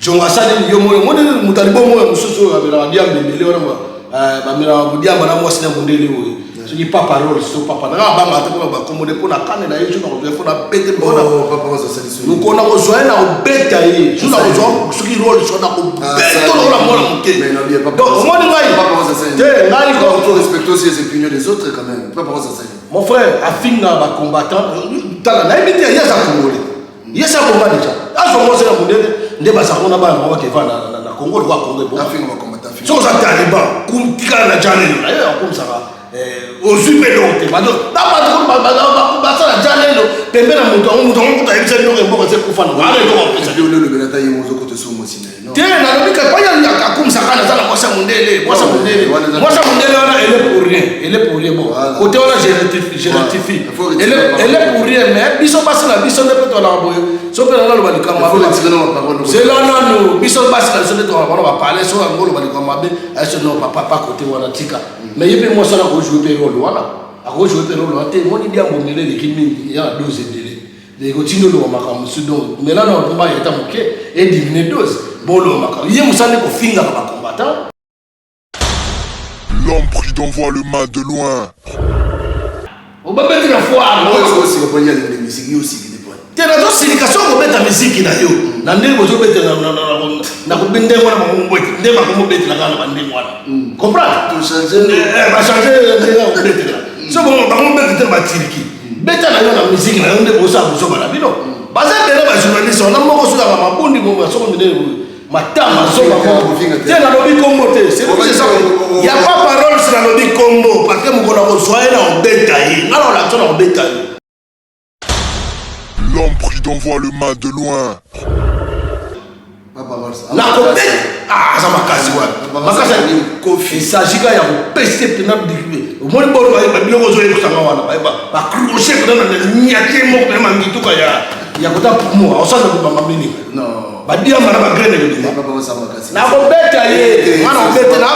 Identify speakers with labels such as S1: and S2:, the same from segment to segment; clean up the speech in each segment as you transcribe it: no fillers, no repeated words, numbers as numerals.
S1: Djonga asali yo moyo omoni moto ya libongo oyo mosusu oyo amelaka diamba ebele wana eh, bamelaka modiamba na mwasi na mondele oyo soki papa rols to papa nanga abanga te mpona bakombo nde mpona kanela ye jour nakozwa ye mpo na bete mpona
S2: oh,
S1: mokolo nakozwa ye nakobeta ye jour nakozwa soki rols wana nakobeta lokola mwana moke donc omoni ngai te ngai mon frère afinga bacombattant tala nayebi te ye aza congolais ye sa bonga deja azwa mwasi na mondele nde bazalaka na bana bango bakeva na congo lokola congo ebonga soki oza taliban tikala na jalelo na ye akomisaka eh, ozwi mpe eloko te basala jalelo pembe na moto yango moto yango kuta ayebisa biloko ya mboka se kufa na wana eloko apesa te nalobi ka epai akumisaka naza na mwasi ya mondele mwasi ya mondele mwasi ya mondele wana elle est pour rien elle est pour rien bon côté wana je rectifie je rectifie elle elle est pour rien mais biso basi na biso nde mpe tolaka boye so mpe nanga loba likambo mabe zela nanu biso basi na biso nde tolaka bana bapale so yango oloba likambo mabe aso non papa pa côté wana tika mais ye mpe mwasi wana akojoue mpe role wana akojoue mpe role wana te emoni diambo mele eleki mingi ya dose ebele ekotinda oloba makambo mosusu donc mela na mai ata moke edimine dose boloba makambo ye mosala nde kofingaka bacombattant.
S3: L'homme prudent voit le mal de loin.
S1: Obabeti na foire. Te nazosilika soki okobeta miziki na yo na ndenge bozobetela na ndenge wana nde bakomobetela kaka na bandenge wana comprendre bachange ndenge ya kobetela so bango bete te batiriki beta na yo na miziki na yo nde bosala buzoba na bino baza ebele bajournaliste wana moko sokaka mabundi soko minene matama zoba te nalobi kombo te ya pa parole si nalobi kombo parce que mokolo akozwa ye na kobeta ye nga na olakisa na kobeta ye.
S3: L'homme prudent voit le mal de loin.
S1: Nakobeta ah, aza makasi wana makasi esagi kaka ya kopese mpena omoni bolo biloko ozoyebisanga wana bacroche mpena na nyate moko mpena mangituka ya kota pumo osala kobamba mini badiamba na bagrene kobima nakobeta ye nga nakobeta na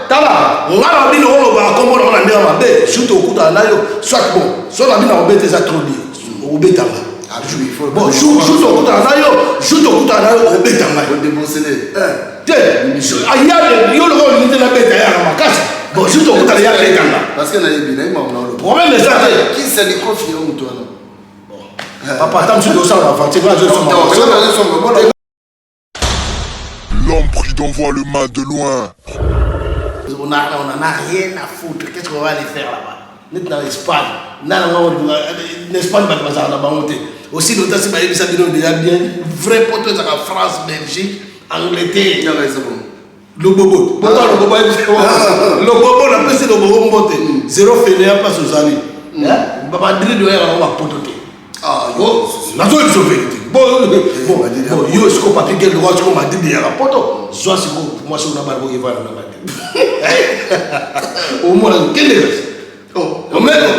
S1: tala nga na bino oloba kombo na nga na ndenge mabe surtout okutana na yo soit bon so na bino nakobeta eza trop dire okobeta nga ah, bon jour tokutana na yo jour tokutana na yo okobeta ngai te aya yo lokola olingi te nabeta yaka makasi bon jour tokutana ya abeta nga problème eza te papa ata mosusu tosala baventure nga azosomba.
S3: L'homme prudent voit le mal de loin.
S1: On n'en a rien à foutre. Qu'est-ce qu'on va aller faire là-bas? Neti na Espagne. Na na Espagne bato bazalaka na bango te. Aussi longtemps si bayebisa bino déjà bien vrai poto ezalaka France, Belgique, Angleterre. Lobobo. Bota lobobo ayebisa. Lobobo napesi lobobo mbote. Zero fainéant place ozali. Ba Madrid oyaka bango ba poto te. Ah, oh, nazoyebisa verité bon yo siko papi gel lokola siko madrid yaka poto zwa siko mwasi ona bana bokevana na madrid omona kende kasi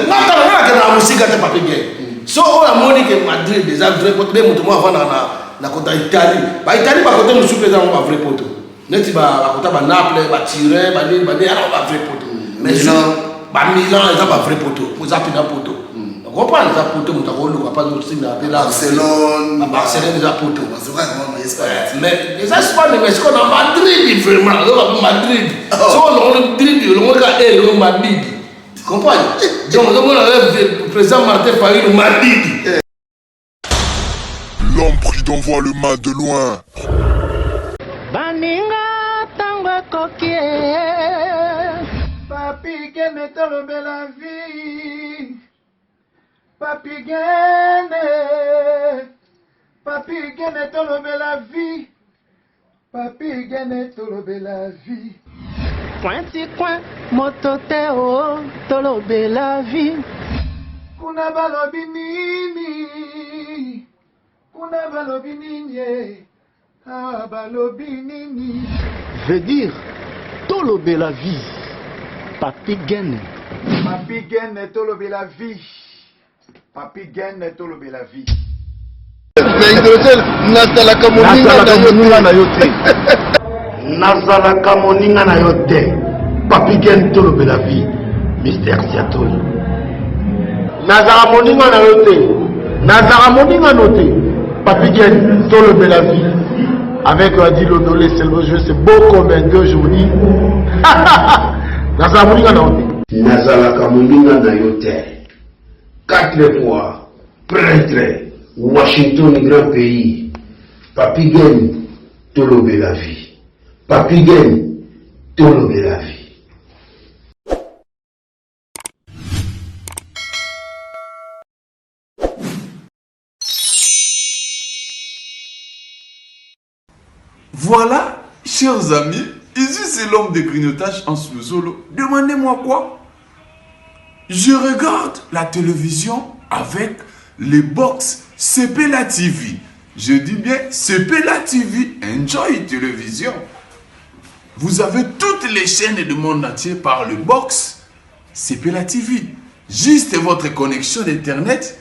S1: natala nga nakendaka mosika te papi gel so oyo amoni ke madrid eza vrai poto nde moto moko avandaka na kota italie baitalie bakote mosusu mpe eza yango bavrai poto neti bakota ba Naples ba Turin ba nini ba nini ala ba vrai poto mais ba Milan eza ba vrai poto po eza pena poto hmm. comprendre eza poto moto akoluka mpa otinda mpe la
S2: Barcelone
S1: ba Barcelone eza poto mais eza Espagne mais sikoyo na Madrid vraiment oyoka mpe Madrid oh. soki olongoli Madrid olongoli ka e olongoli Madrid comprendre donc ozomona président Martin Fayulu Madidi eh.
S3: L'homme prudent voit le mal de loin.
S4: Baninga tango ekoki
S5: Papi Gene tolobela vie Papi Gene Papi Gene tolobela vie Papi Gene tolobela vie.
S4: Coin ti coin moto te o oh, tolobela vie.
S5: Kuna balobi nini? Kuna balobi nini? Eh? Ah, balobi nini?
S6: Veut dire tolobela vie. Papi Gene.
S5: Papi Gene tolobela vie. Papy Gene tolobela vie.
S2: Na hydrogène nazalaka moninga na yo te.
S1: Nazalaka moninga na yo te. Papy Gene tolobela vie. Mister Siatoli. Nazalaka moninga na yo te. Nazalaka moninga no te. Papy Gene tolobela vie.
S5: Avec Adi Londolé, c'est le jeu, c'est beau comme un deux, je vous dis. Nazala moninga na yo te.
S7: Nazalaka moninga na yo te. Quatre fois prêtre Washington grand pays Papy Gene tolobela vie Papy Gene tolobela vie.
S8: Voilà, chers amis, ici c'est l'homme de grignotage en sous-solo. Demandez-moi quoi Je regarde la télévision avec les box CPLA TV. Je dis bien CPLA TV, Enjoy Télévision. Vous avez toutes les chaînes du monde entier par le box CPLA TV. Juste votre connexion d'internet,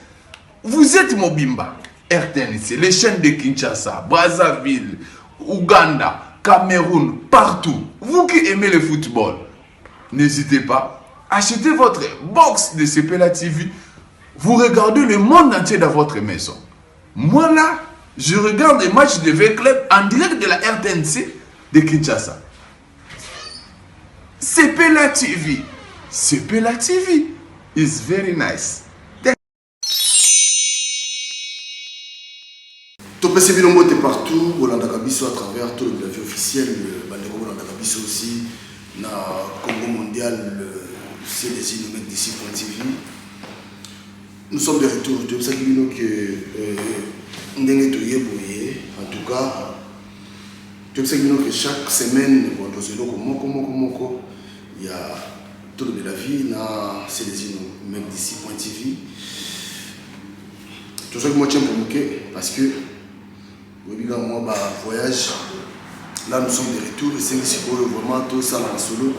S8: vous êtes Mobimba. RTNC, les chaînes de Kinshasa, Brazzaville, Ouganda, Cameroun, partout. Vous qui aimez le football, n'hésitez pas. Achetez votre box de CPLA TV. Vous regardez le monde entier dans votre maison. Moi là, je regarde les matchs de V-Club en direct de la RTNC de Kinshasa. CPLA TV. CPLA TV is very nice.
S1: Topesi bino mbote partout bolandaka biso à travers tout le vie officiel bandeko bolandaka biso aussi na Congo mondial CDC Nomec d'ici point TV. Nous sommes de retour toyebisaki bino que euh, ndenge toye boye en tout cas toyebisaki bino que chaque semaine bon tozwa eloko moko moko moko ya tolobela vie na Celezino Mec d'ici point TV. Tozwaki mwa tempo moke parce que oyebi kaka mwa ba voyage là nous sommes de retour esengi sikoyo vraiment tosala masolo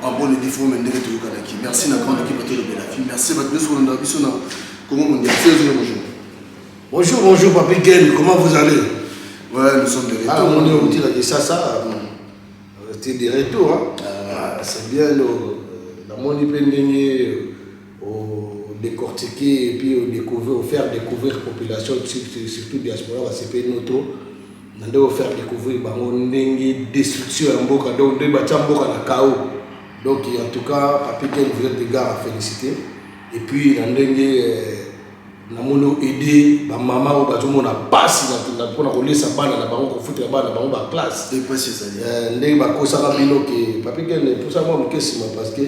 S1: en bonne et due forme ndenge toyokanaki. Merci na grande équipe ya tolobela vie, merci bato nyonso kolanda biso na Congo mondial. Celezino, bonjour.
S9: Bonjour, bonjour Papi Ken, comment vous allez?
S1: Ouais, nous sommes de retour.
S9: Ah, on est au de Kinshasa, c'est de retour, hein? Ah, c'est bien, namoni mpe ndenge décortiquer et puis découvrir, faire découvrir population, surtout diaspora, basepeli noto na nde faire découvrir bango ndenge destruction ya mboka, donc nde batia mboka na chaos. Donc en tout cas Papi Ken, vous êtes des gars à féliciter. Et puis na ndenge namoni oaide bamama oyo bazomona mpasi mpona kolesa bana na bango, kofutela bana na bango baclasse, ndenge bakosaka bino ke Papi Ken epusa mwa moke nsima parce que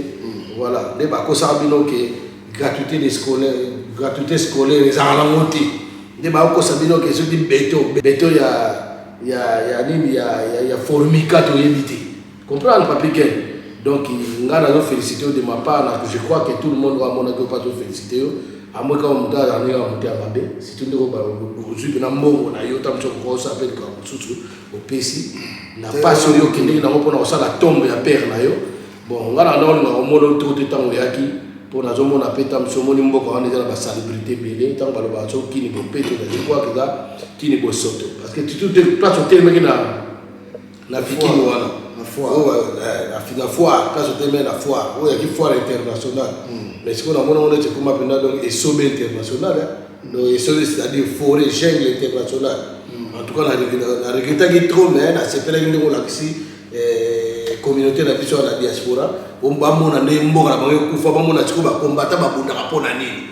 S9: voilà, nde bakosaka bino ke gratuité de scolaire, gratuité scolaire ezalaka nango te, nde bakokosa bino ke soki beto beto ya ya ya nini ya ya, ya formica toyebi te. Comprendre Papi Ken. Donc nga nazo féliciter de ma part, na je crois que tout le monde va amonaki yo mpe azo féliciter yo, amoi kaka moto azala ndenge ya moto ya mabe, surtout ndenge ozwi mpena mbongo na yo, ta mosu okokosa mpe likambo mosusu opesi na mpasi oyo okendeki nango mpona kosala tombe ya père na yo. Bon, nga na ndaolinga komona to te ntango oyaki, mpo nazomona mpe ta mosu omoni mboka wana eza na basalubrité ebele, ntango balobaka so kini bopeto, je crois que eza kini bosoto, parce que tutu te place otelemaki na na vikini wana na foire, place otelemaki na foire oyo yaki foire internationale, mais sikoyo namona ngo neti ekoma mpenza donc esobe international, donc esobe, c'est-à-dire forêt jungle internationale. En tout cas na regrettaki trop, mais nasepelaki ndenge olakisi communauté na biso ya na diaspora, bamona nde mboka na bango ekufa, bamona sikoyo bakombata babundaka mpo na nini,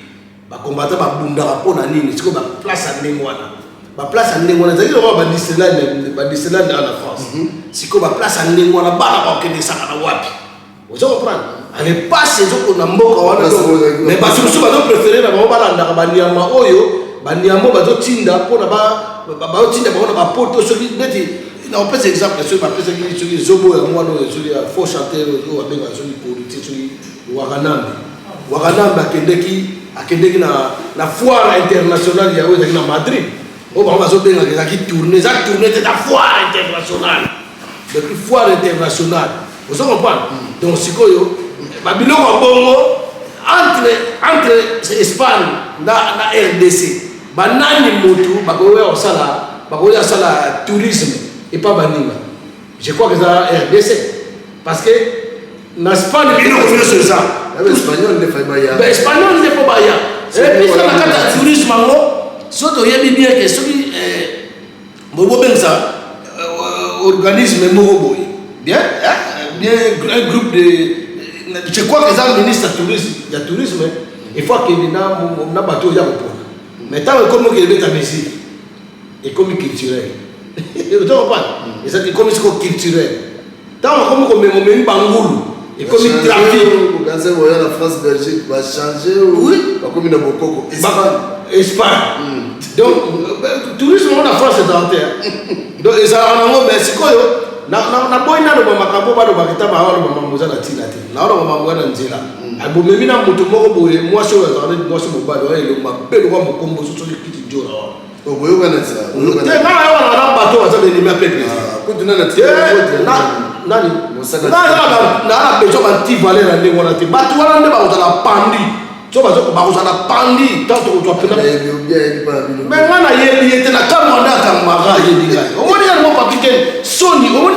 S9: bakombata babundaka mpo na nini. Sikoyo baplace ya ndenge wana, baplace ya ndenge wana ezalaki lokola badisneyland, badisneyland na France. Sikoyo baplace ya ndenge wana bana bakokendesaka na wapi? Ozo comprendre ale pasi ezokona mboka wana, mais bato mosusu bazopréféré na bango balandaka banyama oyo, banyama oyo bazotinda mpona bazotinda bango na bapoto. Soki neti naopesa exemple, soki bapesaki soki zobo ya mwana oyo, soki ya faux chanteur oyo babengaka soki politique, soki Wakanambe, Wakanambe akendeki na foire internationale ya oyo ezalaki na Madrid, oyo bango bazobengaka ezalaki tournée, eza tournée te, eza foire internationale. Depuis foire internationale, ozo comprendre. Donc sikoyo babiloko ya bongo entre Espagne na RDC, banani motu bakoya kosala, bakoya kosala tourisme epa baninga? Je crois que eza RDC, parce que na Espagne biloko nyonso eza.
S2: Espagnol nde fai baya.
S9: Espagnol nde mpo baya epuis na kati ya tourisme yango. So toyebi bien ke soki bobengisa
S1: organisme moko boye bien, bien un groupe de, je crois que eza ministre ya tourisme, ya tourisme, il faut akende na bato oyo ya kopona. Mais ntango ekomi okende beta musique, ekomi culturel, ozo comprendre, eza ekomi siko culturel. Ntango akomi komema, omemi bangulu, ekomi trafic.
S2: Okanisa boya na France, Belgique, bachange.
S1: Oui.
S2: Bakomi na bokoko Espagne.
S1: Espagne. Donc tourisme ngo na France ezala te. Donc ezalaka nango, mais sikoyo naboyi naloba makambo balobaka ta, baloba mambo eza na ntina te. Naoloba mambo wana nzela bomemi na moto moko boye, mwasi oyo azalaka neti mwasi mobali wana, elongo mabe lokwa mokombo soki kiti njora wana.
S2: Boyokana.
S1: Te, nga na yo wana na bato baza benemi ya peuple.
S2: Kutu nana.
S1: Nani naa na besoin banti valeur ya ndenge wana te. Bato wana nde bakozala pandi, so bakozala pandi tant tokozwa pena. Mais nga nayebi ye te, na kamwa nde akangmaka, ayebi ngai. Omoni yango, Papi Ken, soni omoni,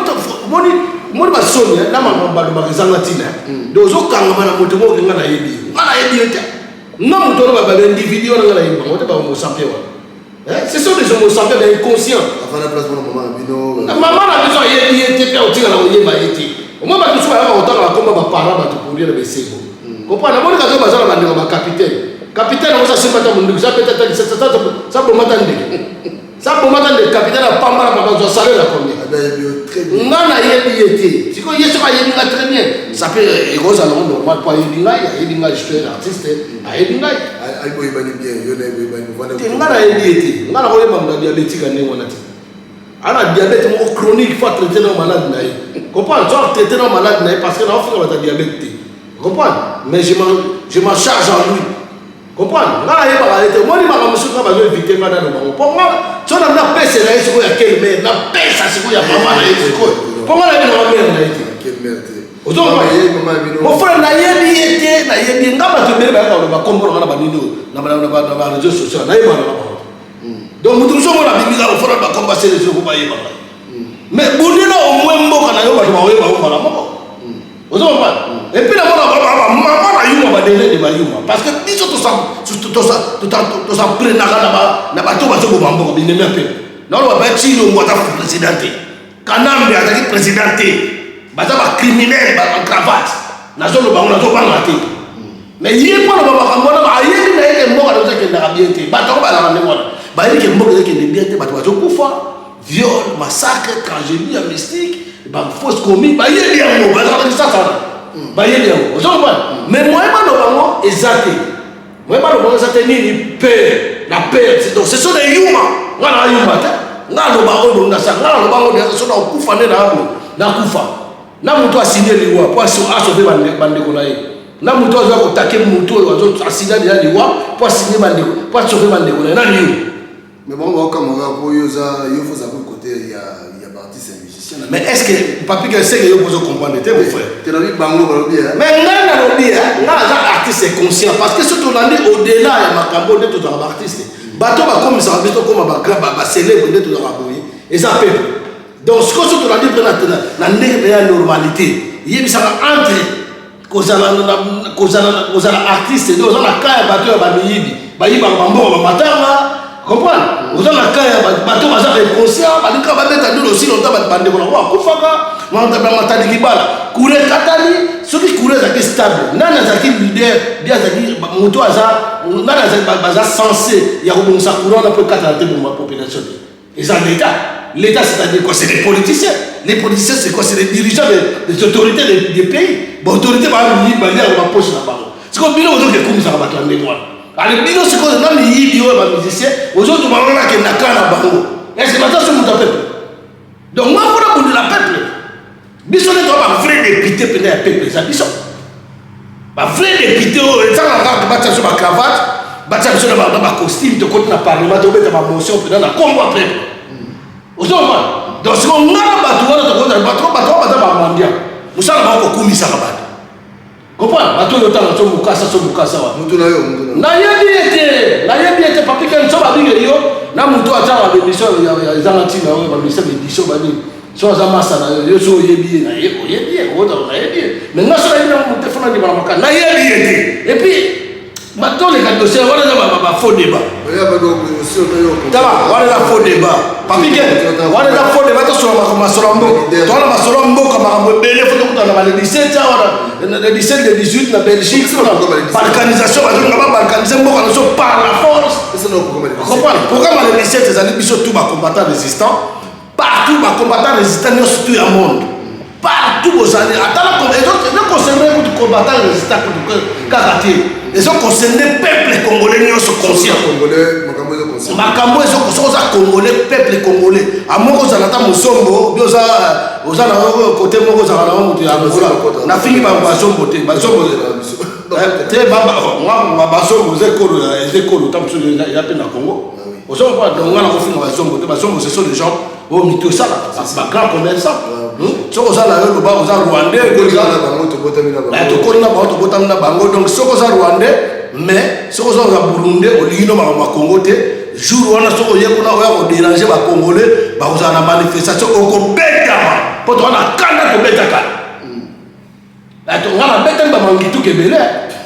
S1: omoni basoni na makambo balobaka ezanga ntina. Donc ozokangama na moto moko, nga nayebi ye, nga nayebi ye te. Nga moto wana, baindividu wana, nga nayebi bango te. Bahomo sapiens wana, ce sont des homo sapiens bainconscient. Mama na biso ayebi ye te, mpe otikala koyeba ye te. Omoi bato mosusu bayaka kotanga bakomba baparent, bato pour na besengo comprendre. Namoni kazo baza na bandeko bacapitaine, capitaine yango sasimba ta monduki, sapeta ta lisasa, saboma ta ndeke, saboma ta ndeke. Capitaine apambala pamba, azwa salaire ya combien? Nga nayebi ye te. Sikoyo ye soki ayebi nga très bien, ça peut ekozala ngo normal, po ayebi ngai, ayebi ngai, je suis un artiste, ayebi ngai. Te, nga nayebi ye te. Nga nakoyeba moto ya diabétique ndenge wana te. Ana diabète moko chronique, faut traiter na malade na ye, comprendre, so traiter na malade na ye, parce que naofinga bato ya diabète te, comprendre. Mais je m'en charge en lui, comprendre. Nga nayebaka ye te. Omoni makambo mosusu nga bazo éviter nga nano bango, mpo nga so na napesela ye sikoyo ya quelle mère, napesa sikoyo ya mama na ye sikoyo, mpo nga nayebi nanga mère na ye te. Mon frère, nayebi ye te, nayebi ye. Nga bato ebele bayaka koloba kombo na nga na banini oyo na baréseau social, nayebana na bango. Donc moto mosusu omona abimika ofona bakomba sele soko bayeba ngai, mais bundela au moins mboka na yo, bato bakoyeba yo mbala moko, ozo comprendre. Et puis namona mama na yuma, badele de bayuma, parce que biso tosaprenaka na bato bazoboma mboka, binemi ya peuple. Naoloba ba Tshilombo aza président te, Kanambe azalaki président te, baza bacriminel en cravate. Nazoloba ngo, nazobanga te. Mais ye mpo aloba makambo wana, ayebi na ye ke mboka na biso ekendaka bien te. Bato yango balaka ndenge wana, bayebi ke mboka ezokende bien te, bato bazokufa, viol, massacre, tragédie ya mystique, bafausse commune, bayebi yango, bazalaka lisasa wana, bayebi yango, ozocomprendre. Mais moyen baloba yango eza te, moyen baloba yango eza te. Nini? Peur, la peur. Donc ce sont des yuma. Nga na yuma te, nga aloba oyo bongi nasala, nga naloba yango. So nakokufa nde na boye, nakufa na moto asigne liwa mpo asauve bandeko na ye, na moto aza kotake moto oyo asigne deja liwa mpo asigne bandeko, mpo asauve bandeko na ye. Nani yo?
S2: Mais bango baokamwaka po yo oza, yo faut ozala côté ya baartiste ya musicien.
S1: Mais est ce que Papi Seke, yo pozo comprendre te, mon frère?
S2: Te, nalobi bango balobi.
S1: Mais ngai nalobi, ngai naza artiste conscient, parce que soki tolandi au-delà ya makambo nde tozalaka baartiste, bato bakomisaka biso tokóma bacélèbre, nde tozalaka boye, eza peuple. Donc sikoyo soki tolandi mpe na ndenge mpe ya normalité, yebisaka entre kozala artiste nde oza na ka ya bato ya bamiyibi, bayibaka bambongo bamatanga, comprendre, oza na ka ya bato baza inconscient, balinga babeta ndolo aussi longtemps bandeko nango bakufaka matadi kibala, courant ekatani. Soki courant ezalaki stable, nani azalaki leader bi azalaki moto aza nani baza censé ya kobongisa courant wana mpo ekatana te, boma population te? Eza l'État. L'État, c'est-à-dire quoi? C'est les politiciens. Les politiciens, c'est quoi? C'est les dirigeants des autorités des pays. Bon, autorité baliaka bapoche na bango. Sikoyo bino ozoke ekumisaka bato ya ndenge wana. Ale bino sikoyo na miyibi oyo bamusicien ozotuma wana, nakenda ka na bango, est ce baza so moto ya peuple? Donc nga mpona bundela peuple, biso nde toa bavrai député mpena ya peuple. Eza biso bavrai député oyo ezanga kaka batia biso bacravate, batia biso na bacostume, tokoti na parlement, tobeta bamotion mpena na kombo ya peuple, ozomona. Donc siko nga na bato wana tokozala bato, bato wana baza bamandia, mosala bango kokumisaka bato, comprendre. Bato oyo otanga so mokasa, so mokasa wa
S2: mutu na yo, mutu na
S1: nayebi ete, nayebi ete Papi Ken, so babinge yo na motu atiaka baémission ezanga ntina oyo, bamission édition banini, so aza masa na yo, yo so oyebi ye, oyebi ye, ozala nayebi ye. Mais nga so nayebi nango motu te, fona ndima na makasi, nayebi ye te. Et puis Batoleka dossier wana eza ba faux débat. Tala wana eza faux débat. Papi Ken, wana eza faux débat tosolola makambo masolo ya mboka. Towana masolo ya mboka makambo ebele fo tokutana na ba le 17 awa na le 17 le 18 na Belgique. Balkanisation bazolinga ba balkaniser mboka na biso par la force. Comprendre? Programme ya le 17 ezali biso tout ba combattants résistants partout ba combattants résistants nyonso tout ya monde partout bozali ata ezo concerne kutu combattant résistant kutu kaka te ezo concerne peuple congolais nyonso conscient makambo ezo soki oza congolais peuple congolais amoko ozala ata mosombo bi oza oza na kote moko ozala na moto ya angola nafingi bazombo te bazombo te bazombo eza ekolo eza ekolo ta mosusu eza mpe na congo ozo comprendre donc nga nakofinga bazombo te bazombo ce sont des gens oyo mito esalaka bagrand commerçant soki oza na yo loba oza rwandais tokoli na bango tobotami na bango donc soki oza rwandais mais soki oza oza burundais olingi no makambo ya congo te jour wana soki oye kuna oya koderange bacongolais bakozala na manifestation okobetama mpo toza na kanda kobetaka Bato nga nabetami ba mangituka ebele.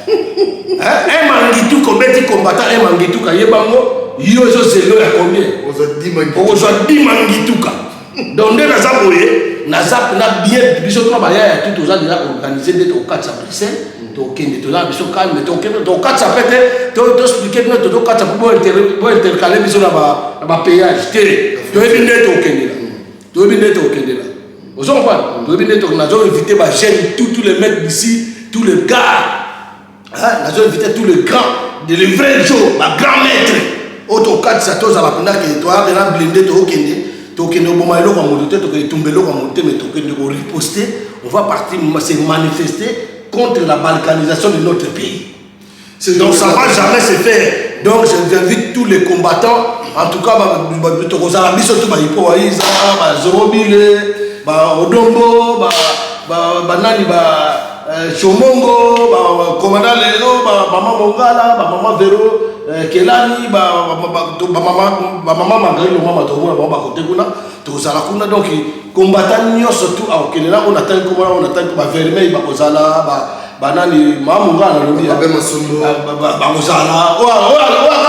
S1: Un mangituka obeti combattant un mangituka yeba ngo yo ezo zelo ya combien? Okozwa 10 mangituka. Donc nde naza boye naza na bien biso tuna bayaya tu toza deja organise nde tokokatisa Bruxelles tokende toza na biso calme tokende tokokatisa mpe te toexplike bino tozokatisa mpo bointercale biso na bapayage te toyebi nde tokendela toyebi nde tokendela ozo comprendre toyebi nde tokendela nazo invité ba jeunes tout tous les mecs d'ici tous les gars hein, nazo invité tous les grands de les vrais jour ba grand maître oyo tokatisa tozala mpenza ke toya mpena blinde tokende tokende koboma eloko ya moto te tokende tumba eloko ya moto te mais tokende koriposter on va partir se manifester contre la balkanisation de notre pays. Donc ça va jamais se faire. Donc j'invite tous les combattants, en tout cas, tokozala biso tout ba Hippo Waiza, ba Zorobile, ba Odombo, ba ba ba nani ba Chomongo, ba commandant Lelo, ba maman Mongala, ba maman Vero, Kelani, ba ba maman ba maman Marguerite Lomama tokomona bango ba kote kuna, tokozala kuna donc combattant nyonso tout akokende na oyo natangi komona oyo natangi ba vermeil bakozala ba banani mamu nga nalobi
S2: Abe Masombo.
S1: Bakozala oyo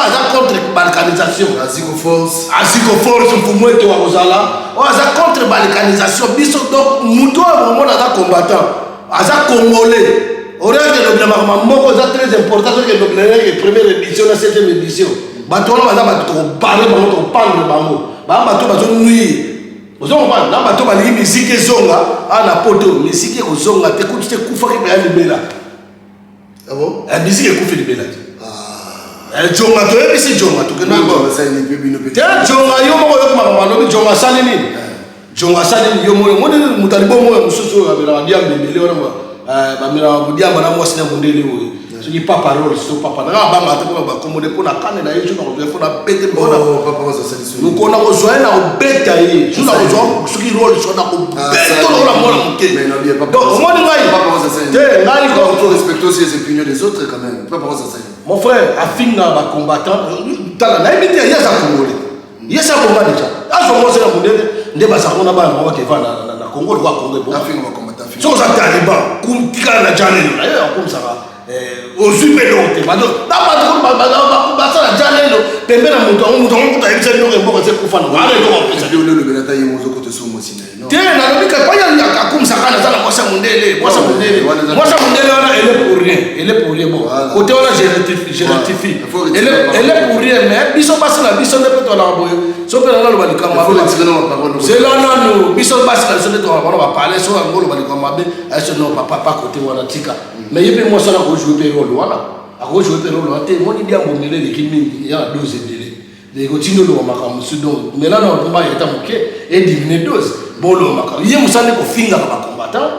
S1: aza contre balkanisation
S2: Aziko Force
S1: Aziko Force mfumu ete akozala oyo aza contre balkanisation biso donc moto oyo bomona aza combattant aza congolais oriake elobela makambo moko eza très important soki elobela yeke première édition na septième édition bato wana baza bato tokobare bango tokopandre bango baa bato bazonuire Ozo comprendre? Na bato balingi musique ezonga a na poto, musique ekozonga te kutu te ekufaki mpenza libela.
S2: Ah bon?
S1: Eh, musique ekufi libela te. Ah. Eh, jonga toyebisi jonga tokenda te jonga yo moko oyoki makambo alobi jonga asali nini eh. jonga asali nini yo moko omoni moto alibomo oyo mosusu oyo amelaka diamba ebele wana eh, bamelaka diamba na mwasi na mondele oyo soki papa role so papa nanga abanga te mpona bakombo nde mpona kane na ye jour nakozwa ye mpona bete mokolo nakozwa ye nakobeta ye jour nakozwa soki role so nakobeta lokola mwana moke donc omoni ngai te ngai mon frère afinga bacombattant tala nayebi te ye aza congolais ye sa bonga deja azwa mwasi na mondele nde bazalaka kuna bana bango bakeva na congo lokola congo ebonga soki oza taliban tikala na jalelo na ye akomisaka eh, ozwi mpe eloko te basala jalelo pembe na moto yango moto yango kuta ayebisa biloko ya mboka se kufa na wana eloko apesa te nalobi ka epai akumisaka naza na mwasi ya mondele mwasi ya mondele mwasi ya mondele wana elle est pour rien elle est pour rien bon côté wana je rectifie je rectifie elle est pour rien mais biso basi na biso nde mpe tolaka boye so mpe naloba likambo zela nanu biso basi na biso nde tolaka wana bapale so yango oloba likambo mabe aso non papa pa côté wana tika mais ye mpe mwasi wana akojoue mpe role wana akojoue mpe role wana te moni diambo mele eleki mingi ya na dose ebele ekotinda oloba makambo mosusu donc mela na otomba ya ata moke ediminue dose boloba makambo ye mosala nde kofingaka bacombattant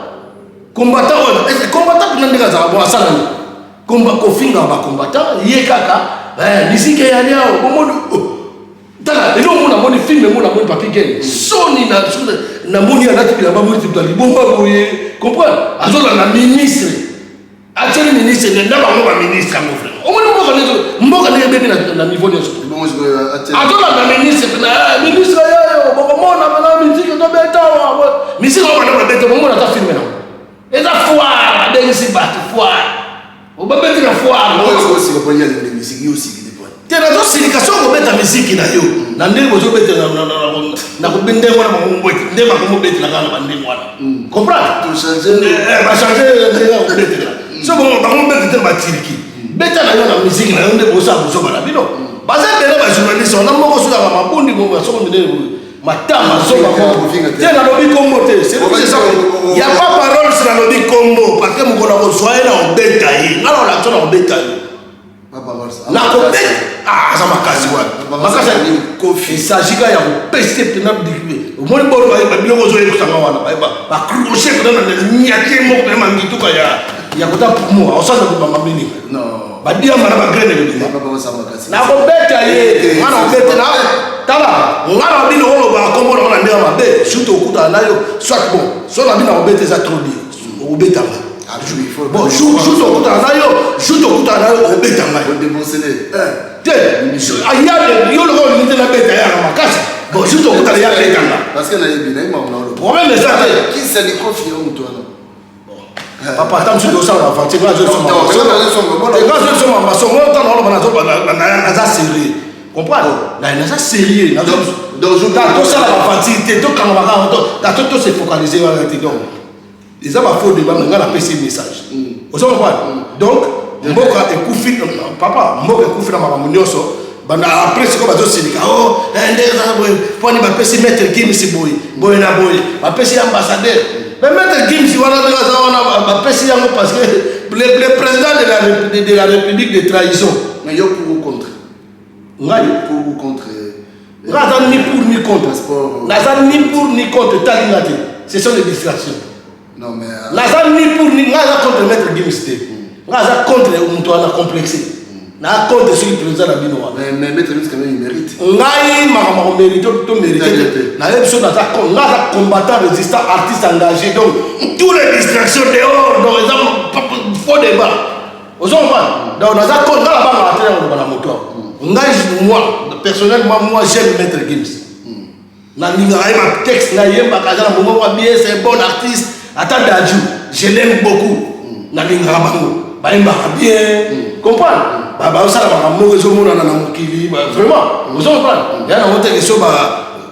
S1: combattant oyo combattant mpena ndenge azala bon asala nini kofingaka bacombattant ye kaka misike eyali awa bomoni oh. tala lelo omona moni filme mona moni papi gene soni namoni alati bilamba moni moto alibomba boye comprendre azolanda ministre Atieli ministre nde na bango ba ministre yango vraiment. Omoni mboka nde mboka ndenge ebebi na niveau nyonso. Azolanda ministre pena eh, ministre yayo bokomona pena miziki tobeta awa. Miziki oyo bana babeta bomona ata filme nango. Eza foire babengisi bato foire. Obabeti na foire. Te, nazosilika soki okobeta miziki na yo na ndenge bozobetela na ndenge wana, nde bakomobetela kaka na bandenge wana. Comprendre, bachange ndenge ya kobetela. So bakomobeta te, batiriki beta na yo na miziki na yo nde bosala bozoba na bino. Baza ebele bajournaliste wana, moko sokaka mabundi soko mindele matama zoba te. Nalobi kombo te, ya pas parole. Si nalobi kombo, parce que mokolo akozwa ye na kobeta ye, nga na olakisa na kobeta yo, nakobeta. Aza makasi wana, makasi. Il s'agit kaka ya kopese mpena. Omoni bolo biloko ozoyebisanga wana, bacrochet mpena na nyake moko mpena mangituka ya kota pumo aosanza kobamba mini badiamba na bagraine ebima. Nakobeta ye, nga nakobeta na tala. Nga na bino oloba kombo nango na ndenge mabe, surtout okutana na yo soit bon. So na bino akobeta, eza trop dire okobetanga. Bon, jour tokutana na yo, jour tokutana na yo, okobeta ngai te. Aya yo loko olingi te nabeta yaka makasi. Bon, jour tokutana ya betanga, problème eza te. Papa, ata mosusu tosala baventure, nga azosoma masongo. Ntango oloba naza sérieux, comprendre, naza sérieux. Tosala baventure te, tokanga bakaka, tose focaliser wana te. Donc eza bafaux débat. Nga napesi message, oza comprendre. Donc mboka ekufi, papa, mboka ekufi na makambo nyonso. Banda après sikoyo bazosilika o nde ezaka boye mponi bapesi Maître Gims boye boye na boye, bapesi ambassadeur. Mais Maître Gims wana, ndenge aza wana, bapesi yango parce que le président de la République de trahison.
S2: Mais yo, pour ou contre?
S1: Ngai?
S2: Pour ou contre?
S1: Nga aza ni pour ni contre. Naza ni pour ni contre, etalinga te, ce sont des distractions.
S2: Non, mais
S1: naza ni pour ni. Nga aza contre Maître Gims te, nga aza contre moto wana complexe na contre soki président na bino wana.
S2: Mais Maître Gims, quand même, il mérite.
S1: Ngai makambo ya komérite to mérite te, nayebi so naza. Nga aza combattant, résistant, artiste engagé. Donc tous les distractions dehors. Donc eza faux débat, ozo comprendre. Donc naza contre. Nga nabangaka te na koloba na moto awa. Ngai, moi personnellement, moi j'aime Maître Gims, nalingaka ye, batexte nayembaka, aza na mongongo ya bien, c'est un bon artiste. Ata Dadju, je l'aime beaucoup, nalingaka bango, bayembaka bien, comprendre, bazosala makambo moko ezomonana na mokili vraiment, ozo comprendre. Ya nango teke so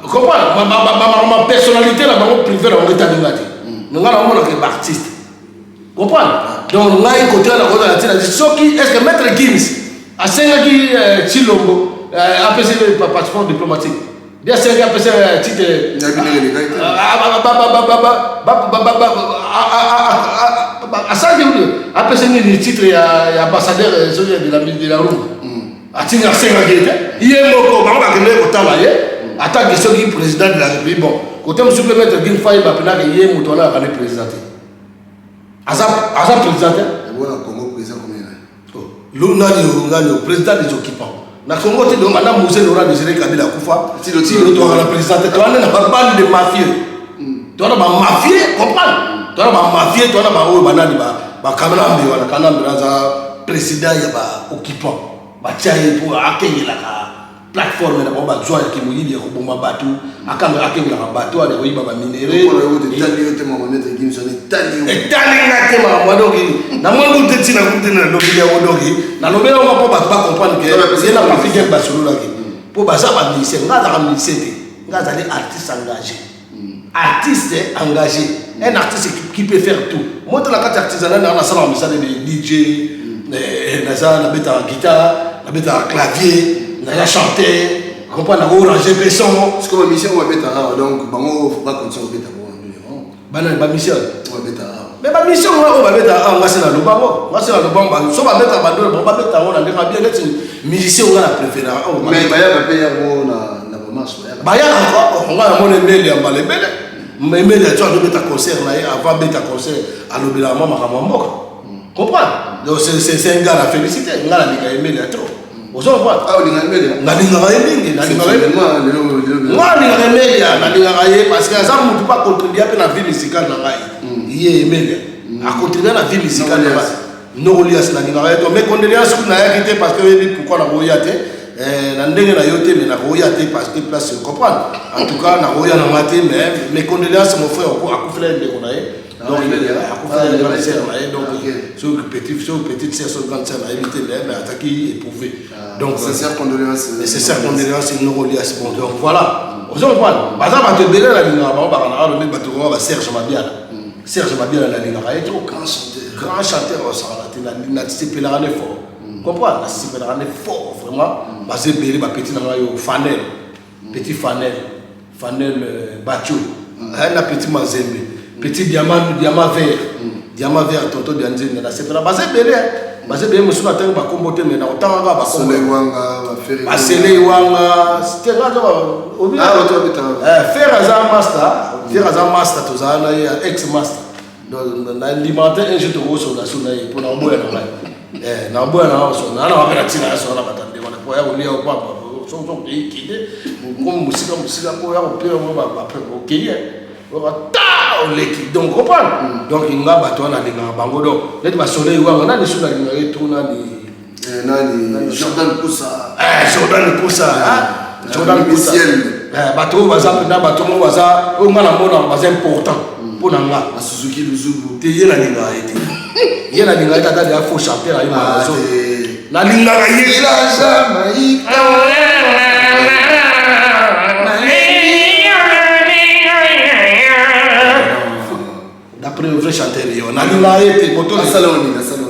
S1: comprendre ma personnalité na bango privé na bango etalinga te. Nga naomonaka baartiste, comprendre. Donc ngai kote wana kozala ntina. Soki est ce que Maître Gims asengaki Tshilombo apesi passeport diplomatique, nde asengaki apesa titre, asalaki apesa nini, titre ya ambassadeur soki de la rumba, atingi asengaki ye te, ye moko bango bakendeki kotala ye atake soki président de la République. Bon, kote mosusu mpe Maître Gims fayeba mpenaka ye moto wana akande président te, aza président te. Nani nani président des occupants na Congo te? Donc anda Mzee Laurent Désiré Kabila akufa, tilo toaka na président te. Towana na babande de mafieux, towana bamafieux, comprendre, towana bamafieux, towana baoyo banani, bakanambe wana. Kanambe aza président ya baoccupant, batia ye mpo akengelaka plateforme na bango, bazwa yaki moyibi ya koboma bato, akengelaka bato wana koyiba baminerais. Etalinga te makambo donki namoni te ntina kutu nalobeli yango. Donki nalobeli yango mpo bato bacomprendre ke ye na Papi Gen basololaki mpo baza bamusicien. Nga azaka musicien te, nga azali artiste engagé, artiste engagé, un artiste qui peut faire tout. Moto na kati artisanat nanga, nasalaka misala de DJ, naza nabetaka guitare, nabetaka clavier, naza chanteur, comprendre, nakorange mpe son.
S2: Sikoyo bamusicien oyo babetaka awa, donc bango bacontinue kobeta?
S1: Bana bamusicien?
S2: Babetaka awa.
S1: Mais bamusicien nga oyo babetaka awa, nga se nalobango, nga se nalobango. So babetaka bandolo bango, babeta yango na ndenge bien neti musicien nga na préféraka.
S2: Mais bayaka mpe yango na bamarche?
S1: Bayaka. Nga namona Emeli ya mbala ebele. Emeli ato azobeta concert na ye, avant abeta concert alobelaka mwa makambo ya mboka, comprendre. Donc c'est un gars na félicité. Nga nalinga Emeli ya trop, ozo comprendre, nalingaka ye mingi. Nga nalingaka Emelia, nalingaka ye parce que aza motu mpo acontribua mpe na vie musicale na ngai. Ye Emelia acontribua na vie musicale na ngai. Nokolias, nalingaka ye to. Mais condoléance kutu nayaki te parce que oyebi pourquoi nakoya te na ndenge na yo te. Mais nakoya te parce que place, comprendre. En tout cas nakoya na nga te, mais mes condoléances, mon frère akufela ye ndeko na ye. Donc akufela grande sœur na ye, donc soki petit, soki petite sœur, soki grande sœur, nayebi te, mais azalaki éprouvé. Donc
S2: sincère condoléance.
S1: Sincère condoléance, noko Lias. Bon, donc voilà, ozo comprendre, baza bato ebele nalingaka bango, bakana alo nde bato koma ba Serge Mabiala. Serge Mabiala, nalingaka ye trop,
S2: grand chanteur.
S1: Grand chanteur, osakala te, nasepelaka ne fort, comprendre, nasepelaka ne fort vraiment. Baza ebele, bapetit na ngai yo, Fanel, petit Fanel, Fanel Bacho na petit Mazembe, petit Diamant, Diamant vert, Diamant vert, tonton dia Nzembe, nasepela. Baza ebele, baza ebele. Mosusu natangi bakombo te, mais na kotangaka bakombo, Basele Wanga te. Frère aza master, frère aza master, tozala na ye ex master. Nandimaka te un jour tokosola so na ye mpo na oboya na ngai, na oboya na ngai so na na na ntina ya so na bato ndeko na po ya kolia opapa soki okei kende komi mosika mosika mpo ya kopela okei ta oleki. Donc comprendre, donc nga bato wana nalingaka bango. Donc neti basoleil wanga, nani so nalingaka ye to nani?
S2: Nani, Jordan Kusa.
S1: Jordan Kusa, Jordan Kusa. Bato oyo baza mpena bato moko baza oyo nga namonaka baza important mpo na nga.
S2: Suzuki Luzubu.
S1: Te, ye nalingaka ye te, ye nalingaka ye te. Ata deya faux chanteur aye mazo, nalingaka ye.
S2: Jamaïque.
S1: D'après le vrai chanteur yo, nalingaka ye te. Moto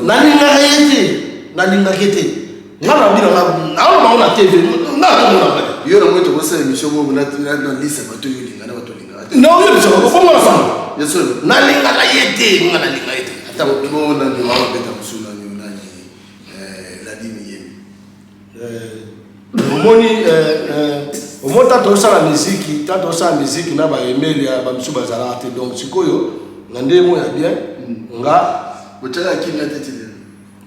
S1: nalingaka ye te, nalingaka ye te. Nga na bino naoloba ngo na TV, nga tomonaka
S2: te. Yo na moi tokosala émission moko na lisa bato oyo olinga na bato olingaka te.
S1: Non, oyebisa ofongo na fanga, nalingaka ye te, nga nalinga ye te.
S2: Ata nani wabeta mosu, nani, nani, Ladini Yemi.
S1: Omoni, omoni, tata osala miziki, tata osala miziki na baemeli ya bamisu bazalaka te. Donc sikoyo na ndenge moko ya bien nga
S2: Otyaka kimia te ti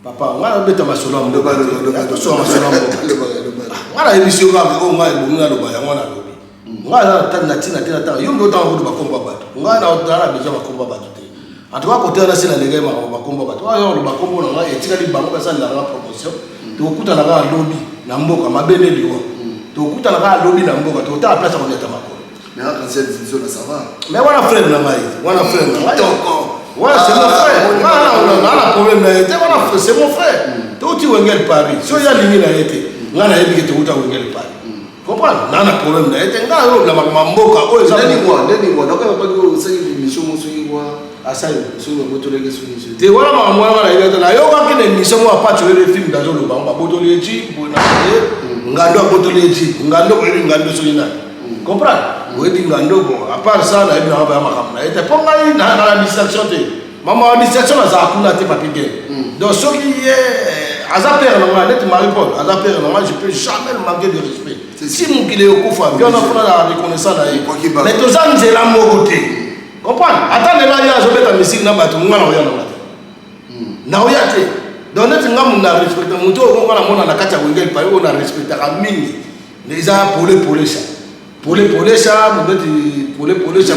S1: Papa, nga nabeta masolo ya mboka, tosoka masolo ya mboka. Nga nayebisi yo kaka oyo ngai ebongi naloba, yango nalobi. Nga aza na ntina te na tanga yo nde otanga kutu bakombo ya bato. Ngai naa na besoin bakombo ya bato te. En tout cas kote wana se nalekaki makambo bakombo ya bato oyo oloba kombo na ngai, etikali bango basalelaka nga promotion. Tokokutana kaka lobi na mboka mabe nde liwa, tokokutana kaka lobi na mboka, tokotala place ya koniata makolo. Mais wana frère na ngai, wana frère na ngai, wana c'est mon frère, nga na problème na ye te. Wana c'est mon frère, touti Wengel Paris. So ye alingi na ye te, ngai nayebi ke touta Wengel Paris, comprendre, nga na problème na ye te. Ngai oyo makambo mboka oyo eza asali te. Wana makambo wana nayebi te. Nayokaki na émission moko apati oyo film nazoloba ngo, babotoli ye ji boye na ye ngando, abotoli ye ji ngando. Oyebi ngando soki nani, comprendre, oyebi ngando. Bon, à part ça, nayebi nanga baya makambo na ye te, mpo ngai nayaka na distraction te. Mama ya distraction nazala kuna te, Papi Gen. Donc soki ye aza père na ngai, neti Marie Paul aza père na ngai, je peux jamais le manquer de respect. Si mokili ekokufa, mpe wana mpona na reconnaissant na ye, mais toza nzela moko te, comprendre. Ata lelo ye azobeta misiki na bato, nga na oya nanga te, naoya te. Donc neti nga mundu na respecte motu oyo nga namona na kati ya Wengeli Paris, oyo na respectaka mingi eza Pole Polesha, Pole Polesha, neti Pole Polesha,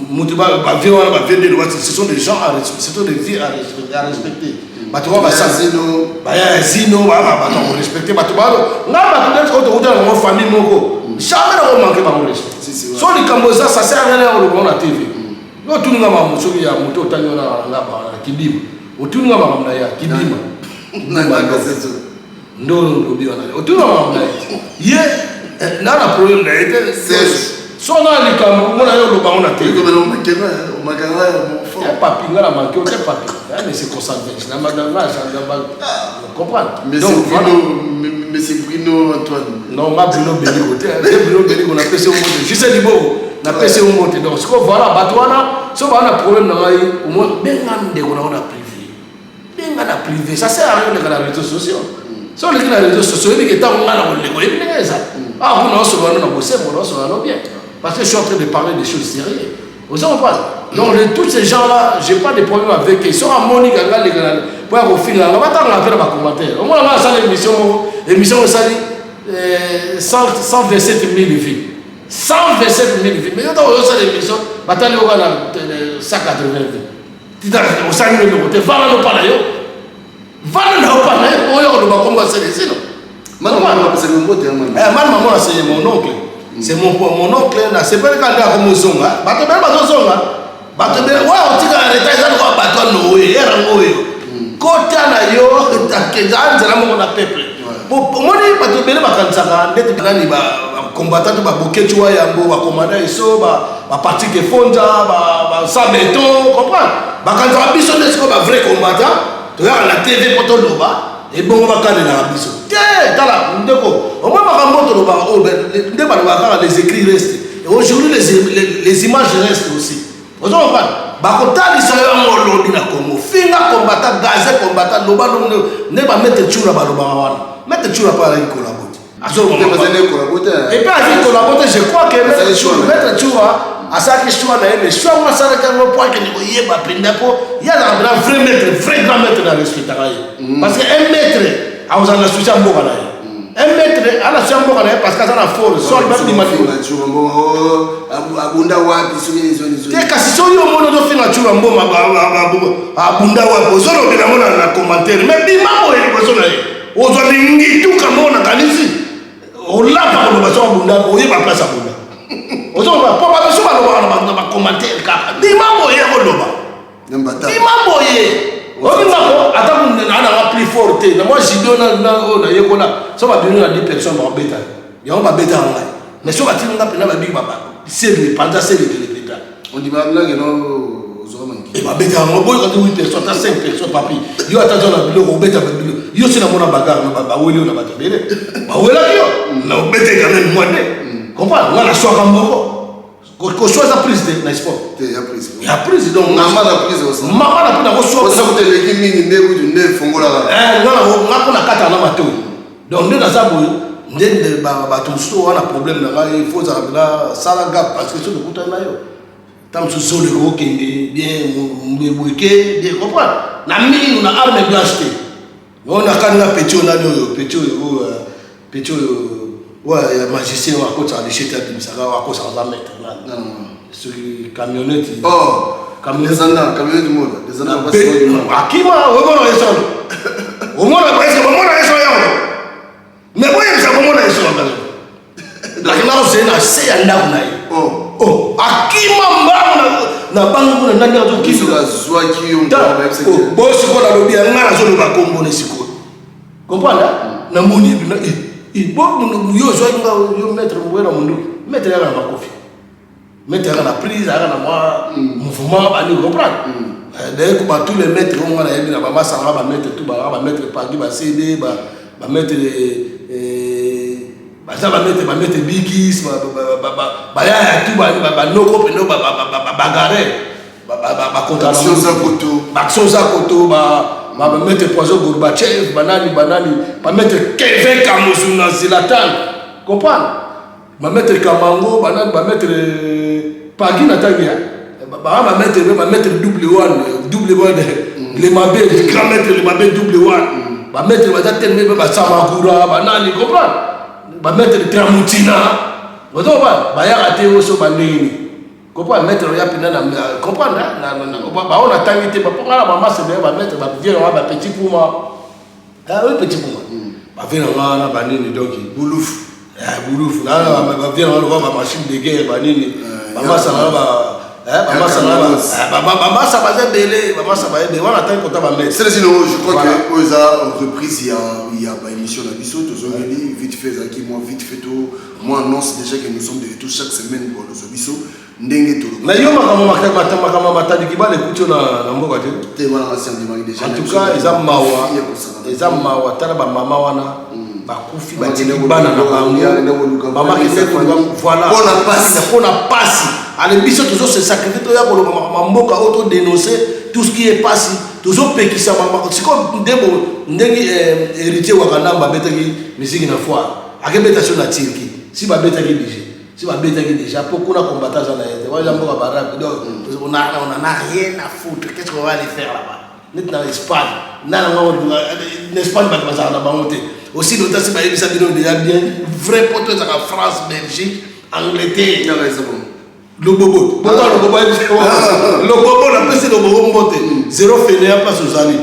S1: moto bavie wana, bavie nde lobasi, ce sont des gens à respecter, ce sont des vies à respecter. Bato wana baya ya zino, bato ya korespecte, bato balo nga bato neti oyo tokutana bango famille moko, jamais nakomanke bango respect. So likambo eza, ça sert à rien ya koloba ngo na TV. Yo otuninga makambo soki ya moto otangi wana nga na kibima, otuninga makambo na ye ya kibima ndo olobi wana, otuninga makambo na ye, ye na na problème na ye te. So na likambo omona ye oloba ngo na te, papi, nga na manke te, papi, mais c'est consanguin, comprendre.
S2: Donc voilà, mais c'est Bruno Antoine.
S1: Non, nga Bruno Beliko te, Bruno Beliko, napesi yo mbote. Juste liboko, napesi yo mbote. Donc sikoyo voilà, bato wana so baa na problème na ngai, omoi benga ndeko na ngo na privé, benga na privé, ça sert à rien oleka na réseaux sociaux. So oleki na réseaux sociaux, oyebi ke ntango ngai na koleka, oyebi ndenge eza ah kuna, osolola no na bosembo, osolola no bien, parce que je suis en train de parler des choses sérieuses, ozo comprendre. Donc tous ces gens là, j'ai pas de problème avec eux. So amoni kanga leka na po ya kofinga nga, batanga mpe na bacommentaire. Omona nga asala émission moko, émission moko esali 127 000 vues, 127 000 vues. Mais yo ntango ozosala émission, batali yoka na 180 vues, tita osali eloko te. Vanda no pa na yo, vanda na yo pa na yo, oyo koloba kombo aselesino.
S2: Mani
S1: mama, c'est mon oncle, c'est mon oncle. Nasepeli kaka nde akomozonga. Bato ebele bazozonga. Bato ebele oyo otikala retard eza lokola bato ya Noe, ere yango oyo. Kota na yo eza nzela moko na peuple. Omoni bato ebele bakanisaka ndeti nani bacombattant to babokeci wa yambo, bacommandant eso, bapatrik efonza, basa beton, comprendre? Bakanisaka biso nde sikoyo ba vrai combattant toyaka na TV mpo toloba ebongo bakanelaka biso te. Tala ndeko, omoi makambo oyo tolobaka oyo nde balobaka kaka, les écrits restent et aujourd'hui les images restent aussi. Ozo comprendre? Bakotalisa yo yango olobi na Congo, finga combattant, gaze combattant, loba nde bamaître Tshoura balobaka wana. Maître Tshoura mpo azalaki collabo te. Et puis azalaki collabo te. Je crois que maître Tshoura asalaki choix na ye, mais choix ngo asalaki yango mpo akende koyeba mpenza, mpo ye azalaka mpenza vrai maître, vrai grand maître. Na respectaka ye parce que un maître akozala na souci ya mboka na ye. Un maître ana souci ya mboka na ye parce que aza na force so alibabima
S9: abunda wapi
S1: te. Kasi soki omoni ozofinga Tshoura Mboma abunda wapi, ozolobela yango na commentaire, mais bima boye liboso na ye, ozwa lingituka moko nakanisi olapa koloba so abunda, oyeba place abunda. Ozoloba mpo babiso balobaka na bacommentaire kaka. Bima boye koloba, bima boye obimako ata nanga plus fort te na mwa judo oyo nayekola. So babimi na 10 personnes, bakobeta yango, babetaka ngai, mais so batindi nga mpena babiki sele panza sele telepeta. Babeta yango boyoka te. 8 personnes, ata 5 personnes, papi, yo ata aza na biloko obeta biloko yo si namona bagarre baweli yo na bato ebele bawelaki yo na obete quand même mwa nde comprendre. Nga naswaka moko, koswa eza prise te na sport ya prise. Donc
S9: mama na prise,
S1: mama na mpona
S9: koswa eleki mingi nde kutu nde efongolaka.
S1: Nga mpona kata na matoi. Donc nde naza boye nde bato mosusu wana problème na ngai, il faut ozala mpena sala gaffe parce que soki okutani na yo ta mosusu zolo ekokende bien, mbebweke bien, comprendre na minu na arme blanche te. Oyo nakani na petit oyo nani oyo, petit oyo, oyo petit oyo oyo ya magicien oyo akotisaka lishete, abimisaka, oyo akosaka aza maître nani, soki camionnette.
S9: Camionnette mola.
S1: Akima, omona ye solo, omona eske bomona ye solo yango, mais boyebisa bomona ye solo nakenda kozele na se ya ndako na ye. Akima mbangu na bangi kuna ndani.
S9: Azwaki yo.
S1: Bo sikoyo nalobi ya ngai, nazoloba kombo na sikoyo, comprendre? Namoni bo yo ozwaki nga yo maître mboye na monduki. Maître yaka na makofi, maître yaka na prise, ayaka na mwa mouvement bani, comprendre? D'ailleurs ba tous les maîtres oyo nga nayebi na bamasanga, bamaître tout balaka, bamaître pagi, bacd, bamaître baza, bamaître, bamaître bigis, bayaya tu, banoko pene bagare.
S9: Baaction
S1: Zakoto, bamaître Poison Gorbachev, banani banani, bamaître Kevin Kamusu na Zlatan, comprendre? Bamaître Kamango, banani, bamaître Pagi na ntangi ya baa, bamaître, bamaître double one, double one, le mabe, grand maître le mabe, double one, bamaître baza teleme mpe basamakura banani, comprendre? Bamaître Tramutina ozoba bayaka te oso bandenge nini, comprendre? Maître oya mpena na comprendre bao natangi te baponga na bamasa ebele, bamaître bavie nanga, bapetit puma oyo, petit puma bavie nanga wana banini, donc
S9: bulufu.
S1: Bulufu bavie nanga lokola bamachine de guerre banini, bamasa nanga, bamasa bamasa baza ebele, bamasa baza ebele wana atangi kota bamaître.
S9: Celezino, je crois que oyo eza reprise ya baémission na biso tozongeli vite fait. Ezalaki mwa vite fait to mwa annonce déjà que nous sommes de retour chaque semaine. Bolozwa biso ndenge toloba.
S1: Mais yo makambo matadiki bana ekuti yo na mboka te.
S9: Te, wana ngasi andimaki déjà.
S1: En tout cas eza mawa, eza mawa. Tala bamama wana bakufi, batiki bana na bango, mama kende, voilà, mpona pasi. Ale biso tozose sacrifier, toya koloba makambo mboka oyo, todénoncer tout ce qui est pasi, tozopekisa. Sikoyo nde ndenge Héritier Wakandamba abetaki misiki na foire, akebeta so na Turquie, si babetaki déjà, si babetaki déjà mpo kuna combattant aza na ye te. Wana mboka barabe, donc on en a rien à foutre. Qu'est-ce qu'on va aller faire là-bas? Neti na Espagne, nanango na Espagne bato bazalaka na bango te. Aussi lota si bayebisa bino déjà bien vrai poto ezalaka France, Belgique, Angleterre. Lobobo bota lobobo, lobobo napesi lobobo mbote, zéro fene ya place ozali.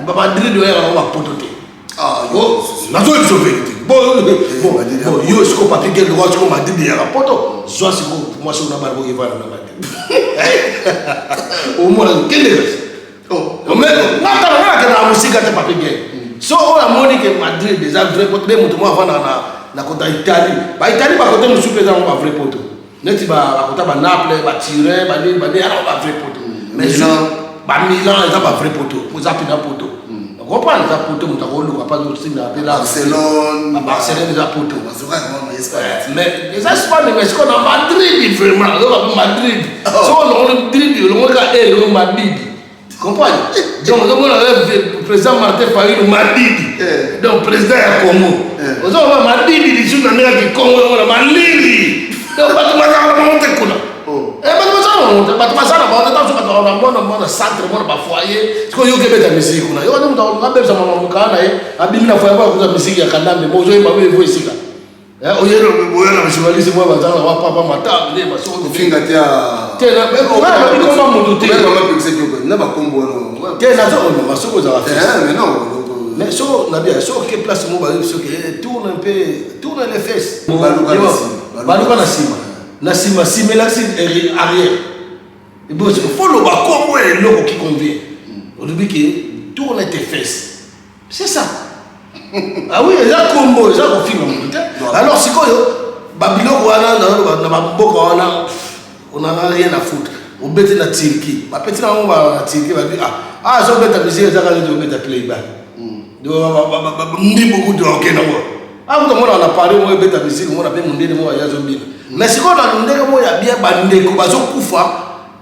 S1: Bamadrid oyaka nango bapoto te, nazoyebisa vérité. Bon, bon, yo siko Papi Gel roi siko Madrid ya poto. Zwa siko mwasi una bana bokevana na Madrid. Omona kende. Oh, mais natala nga nakenda na mosika te Papi Gel. So oyo amoni ke Madrid eza vrai poto be moto moko avandaka na na kota Italie. Ba Italie ba kote mosusu mpe eza yango ba vrai poto. Neti ba kota ba Naples, ba Turin, ba nini ba nini eza ba vrai poto. Mais ba Milan eza ba vrai poto, po eza mpena poto. Comprendre eza poto moto akoluka mpa otinda mpe la
S2: Barcelone,
S1: ba Barcelone eza poto. Mais eza Espagne mais sikoyo na Madrid vraiment, oyoka mpe Madrid. Soki olongoli Madrid, olongoli kaka e elongo Madrid. Comprendre? Donc ozomona président Martin Fayulu Madidi. Donc président ya Congo. Ozomona Madidi lisusu na ndenge ya kikongo yango na malili. Donc bato bazalaka na bango te kuna. Bato bazala na bango te, bato baza na bango te, ntango bato na mona mona centre, mona ba foyer, sikoyo yoki ebeta misiki kuna. Yoka nde moto akolinga abebisa mama mokala na ye, abimi na foyer akoza misiki ya Kanambe, mo ozoyemba oyo evo esika. Oye na journaliste moko bazala na papa mata nde basoko
S2: kofinga te
S1: te na nalobi komba moto te
S2: na bakombo wana
S1: te nazo onoma soki ozala
S2: mais non
S1: mais soko na bien soki oke place moko bayebi soki tourne un peu tourne les fesses
S2: baluka
S1: na nsima na nsima nsima elakisi arrière ebosiko fo loba kombo ya eloko qui convient olobi ke tourne tes fesses. C'est ça. Ah oui, eza kombo, eza kofinga moto te. Alors sikoyo babiloko wana na bamboka wana on en a rien à foutre. Obeti na Turquie, bapeti na bango na Turquie babi ah ah azobeta musique eza kaka neti obeta playback. Ndimbu kutu akokenda ngo. Ah kutu omona na Paris moko ebeta musique omona mpe mondele moko aye azobina. Mais sikoyo na ndenge moko ya bien bandeko bazokufa.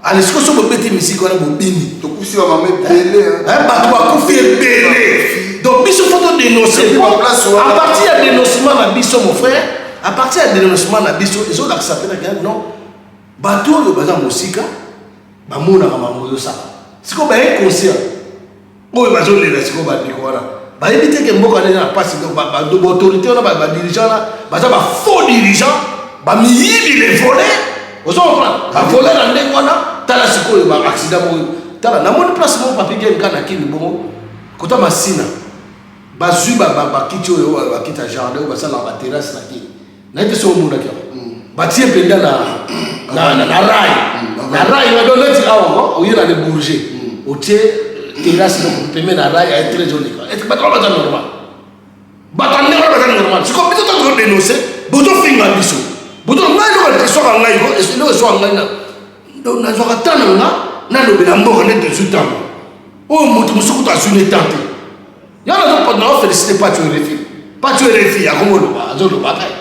S1: Ale sikoyo soki bobeti misiki wana bobini.
S2: Tokufi ba mama ebele.
S1: Eh, bato bakufi ebele. Donc biso faut to dénoncer. À partir ya dénoncement na biso mon frère, à partir ya dénoncement na biso ezolakisa mpe na non bato oyo baza mosika bamonaka makambo ozosala. Sikoyo ba inconscient oyo bazolela sikoyo bandeko wana bayebi te ke mboka wana eza na mpasi. Donc baautorité wana, badirigeant wana baza ba faux dirigeant, bamiyibi, les voleurs. Ozo comprendre, bavoleur na ndenge wana. Tala sikoyo ba accident moko, tala namoni place moko Papi Gen ka na Kini bongo kota Masina, bazwi bakiti oyo bakiti ya jardin oyo basalaka baterrasse na Kini, naye te soki omonaki yango, batie mpenza na rail, na rail. Donc neti awa oye na Le Bourget, otie terrasse moko pembe na rail aye très oleka. Est bato wana baza normal? Bato ya ndenge wana baza normal? Sikoyo biso to todénonce, bozofinga biso, bozo ngai. Eloko eswaka ngai, eloko eswaka ngai, nazwaka temps na nga nalobela mboka nde tozwi ntango oyo moto mosuku to azwi ne temps te. Yo nazo félicité Pacho RFI, Pacho RFI akomoloba, azoloba kai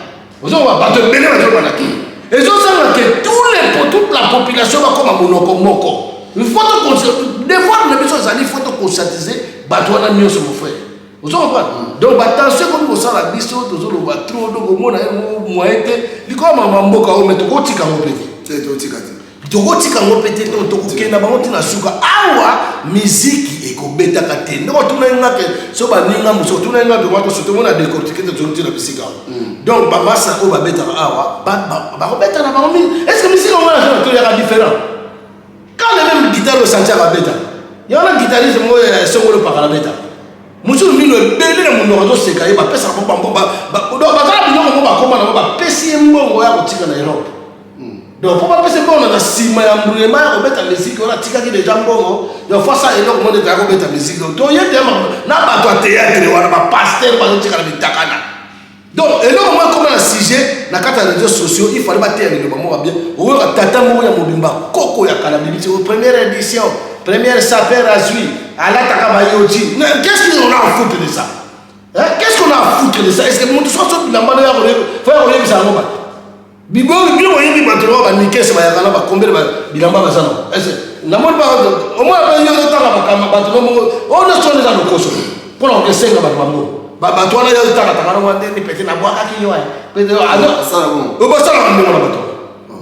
S1: ozoloba, bato ebele bazoloba na Kini. Ezosala ke tous les toute la population bakoma monoko moko. Il faut to devoir na biso ezali, faut to conscientiser bato wana nyonso, mon frère. Ozo comprendre? Donc batension ekomi kosala biso, tozoloba trop. Donc omona ye moyen te likolo mama mboka oyo, mais tokotika yango mpe
S2: te,
S1: tokotika yango mpe te. Tokokenda bango ntina suka awa, miziki ekobetaka te. Ndenge otunai nga ke so baninga mosusu otunai nga vraiment, toso tomona décortique te, tozoli ntina bisika awa. Donc bamasa oyo babetaka awa bakobeta na bango. Est ce que misiki yango wana toyaka différent? Quand le même guitare oyo Santiago abeta yango na guitariste moko ya songolo pakala beta mosusu, mino ebele na monoko, azoseka ye. Bapesaka bango, bazala biloko moko bakoma nango, bapesi ye mbongo ya kotika na Europe. Donc mpo bapesa mbongo na nsima ya mbulema ya kobeta misiki wana, atikaki deja mbongo ya fasa eloko moko ya kobeta misiki. Toyebi na bato ya théâtre wana, bapasteur bazotikala mitakana. Donc eloko moko ekoma na sujet na kati ya réseaux sociaux, il fallait bateya liloba moko bien. Oyoka tata moko ya mobimba, koko ya kala, bibiti première édition, première sapeur, azwi alataka bayoji. Qu'est-ce qu'on a à foutre de ça, hein? Qu'est-ce qu'on a à foutre de ça? Est-ce que moto soki bilamba no ya koyebisa yango bato bibongi bino boyebi bato na banikese bayaka na bakombele bilamba baza nango? Ese namoni omona yo ozotanga bato no moko oyo nyonso wana eza lokoso mpona kokesenga bato bango. Bato wana yo otangatanga nango ndeni pete nabwakaki yo basalaka ndenge na bato.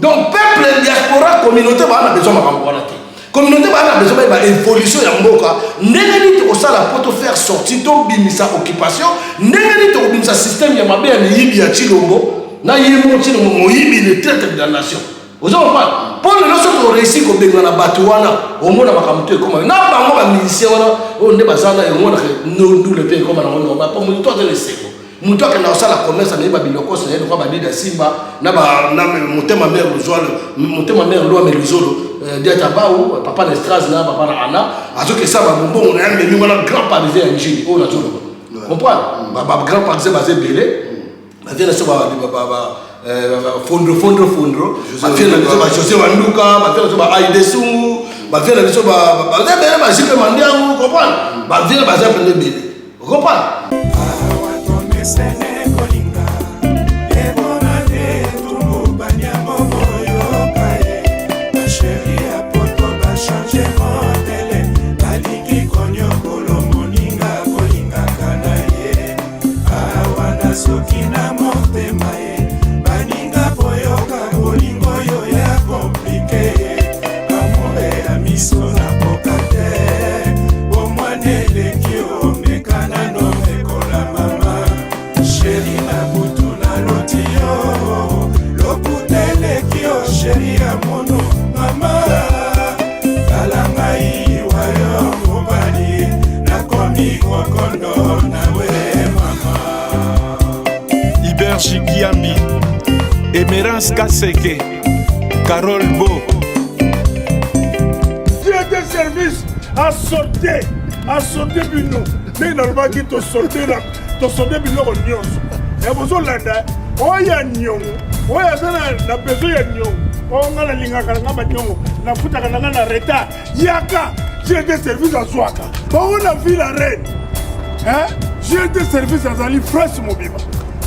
S1: Donc peuple, diaspora, communauté baa na besoin makambo wana te. Communauté baa na besoin bayeba évolution ya mboka, ndenge nini tokosala mpo to faire sortir, tobimisa occupation, ndenge nini tokobimisa système ya mabe ya miyibi ya Tshilombo na ye moko Tshilombo moyibi, le traître de la nation. Ozo comprendre? Mpo lelo soki toréussi kobengana bato wana, omona makambo to ekoma na bango, bamusicien wana oyo nde baza na, omonaka ndule mpe ekoma nango normal, mpo moto to aza na esengo. Moto akenda kosala commerce amemi babilokos na ye lokola badida simba na motema mare luzwalo, motema mare lwame luzolo, euh, diata bau papa na estrase na papa na ana azokesa babombongo na ye amemi wana grand parisien ya njili oyo nazoloba. Comprendre ba grand parisien baza ebele, bavie na so fondro fondro fondro, bavie na biso ba José Wanduka, bavie na biso ba Aide Sungu, bavie na biso baza ebele, ba Jipe Mandiangu. Comprendre, bavie baza mpenza ebele. Comprendre.
S10: Soki na motema ye baninga boyoka bolingo oyo ya komplike, amore ya miso nakoka te, bomwana eleki omeka nano mekola mama sheri na butu naloti yo lokuta eleki yo sheri ya mono mama tala ngai wayo mobali nakomi kokondo nawe mama.
S8: Iberge Kiambi, Emerance Kaseke, Carole Bo.
S11: Dieu service asorte asorte bino ndenge nalobaki, tosorte tosorte biloko nyonso ya bozolanda. Oyo ya niongo, oyo aza na besoin ya niongo, oyo nga nalingaka na nga baniongo, nafutaka na nga na retard, yaka GT Service azwaka bango na ville ya reine. GT Service azali fresh mobimba